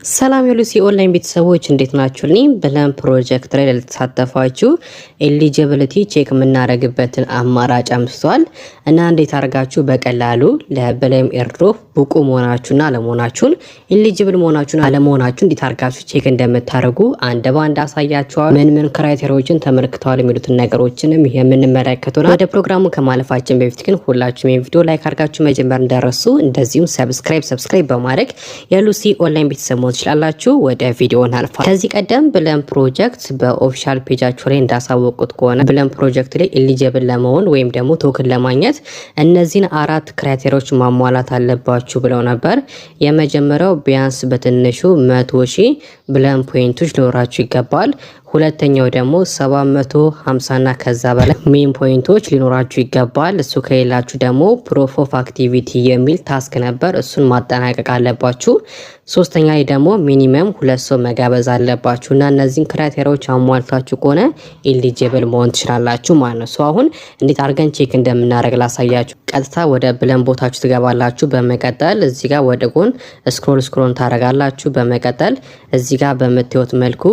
ሰላም የሉሲ ኦንላይን ቤተሰቦች፣ እንዴት ናችሁልኝ? ብለም ፕሮጀክት ላይ ለተሳተፋችሁ eligibility check የምናደርግበትን አማራጭ አምጥቷል እና እንዴት አድርጋችሁ በቀላሉ ለብለም airdrop ብቁ መሆናችሁና አለመሆናችሁን፣ eligible መሆናችሁን አለመሆናችሁን እንዴት አድርጋችሁ check እንደምታደርጉ አንድ ባንድ አሳያችኋል። ምን ምን criteria ዎችን ተመልክተዋል የሚሉትን ነገሮችንም የምንመለከቱ ነው። ወደ ፕሮግራሙ ከማለፋችን በፊት ግን ሁላችሁም የቪዲዮ like አድርጋችሁ መጀመር እንዳትረሱ፣ እንደዚሁም subscribe በማድረግ የሉሲ ኦንላይን ቤተሰብ መሆን ትችላላችሁ። ወደ ቪዲዮ እናልፋለን። ከዚህ ቀደም ብለም ፕሮጀክት በ official page ኣቸው ላይ እንዳሳወቁት ከሆነ ብለም ፕሮጀክት ላይ eligible ለመሆን ወይም ደግሞ token ለማግኘት እነዚህን አራት criteria ዎች ማሟላት አለባችሁ ብለው ነበር። የመጀመሪያው ቢያንስ በትንሹ 100,000 ብለም point ኦች ሊኖራችሁ ይገባል። ሁለተኛው ደግሞ 750 እና ከዛ በላይ meme point ኦች ሊኖራችሁ ይገባል። እሱ ከሌላችሁ ደግሞ proof of activity የሚል task ነበር፣ እሱን ማጠናቀቅ አለባችሁ። ሶስተኛ ላይ ደግሞ minimum ሁለት ሰው መጋበዝ አለባችሁ እና እነዚህን criteria ዎች አሟልታችሁ ከሆነ eligible መሆን ትችላላችሁ ማለት ነው። So አሁን እንዴት አድርገን check እንደምናደርግ ላሳያችሁ። ቀጥታ ወደ ብለም ቦታችሁ ትገባላችሁ። በመቀጠል እዚህ ጋር ወደ ጎን scroll scroll ታደርጋላችሁ። በመቀጠል እዚህ ጋር በምታዩት መልኩ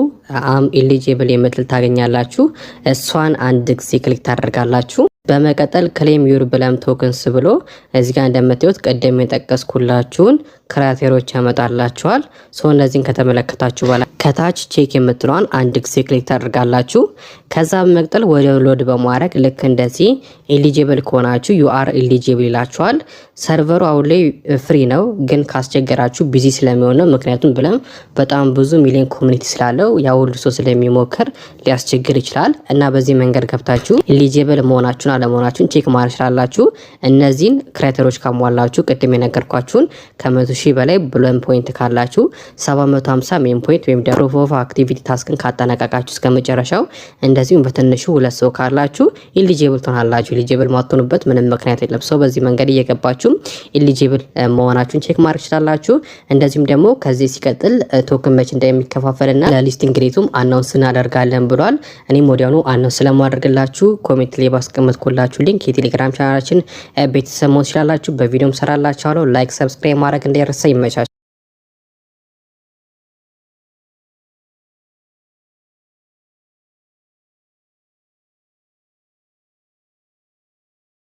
"I'm eligible" የምትል ታገኛላችሁ። እሷን አንድ ጊዜ click ታደርጋላችሁ። በመቀጠል "Claim your ብለም tokens" ብሎ እዚህ ጋር እንደምታዩት ቅድም የጠቀስኩላችሁን criteria ዎች ያመጣላችኋል። So እነዚህን ከተመለከታችሁ በኋላ ከታች "Check" የምትለዋን አንድ ጊዜ click ታደርጋላችሁ። ከዛ በመቀጠል ወደ load በማድረግ ልክ እንደዚህ eligible ከሆናችሁ "You are eligible" ይላችኋል። Server ኡ አሁን ላይ free ነው፣ ግን ካስቸገራችሁ busy ስለሚሆን ነው። ምክንያቱም ብለም በጣም ብዙ ሚሊዮን community ስላለው ያ ሁሉ ሰው ስለሚሞክር ሊያስቸግር ይችላል እና በዚህ መንገድ ገብታችሁ eligible መሆናችሁን አለመሆናችሁን check ማድረግ ትችላላችሁ። እነዚህን criteria ዎች ካሟላችሁ፣ ቅድም የነገርኳችሁን ከ100,000 በላይ ብለም point ካላችሁ፣ 750 meme point ወይም proof of activity task ን ካጠናቀቃችሁ እስከ መጨረሻው፣ እንደዚሁም በትንሹ ሁለት ሰው ካላችሁ eligible ትሆናላችሁ። Eligible ማትሆኑበት ምንም ምክንያት የለም። So በዚህ መንገድ እየገባችሁ eligible መሆናችሁን check ማድረግ ትችላላችሁ። እንደዚሁም ደግሞ ከዚህ ሲቀጥል token መች እንደሚከፋፈልና ለ listing date ኡም announce እናደርጋለን ብሏል። እኔም ወዲያውኑ announce ስለማደርግላችሁ comment ላይ ባስቀመጥኩላችሁ link የቴሌግራም ቻናላችን ቤተሰብ መሆን ትችላላችሁ። በቪዲዮም ሰራላችኋለሁ። Like፣ subscribe ማድረግ እንዳይረሳ። ይመቻችሁ።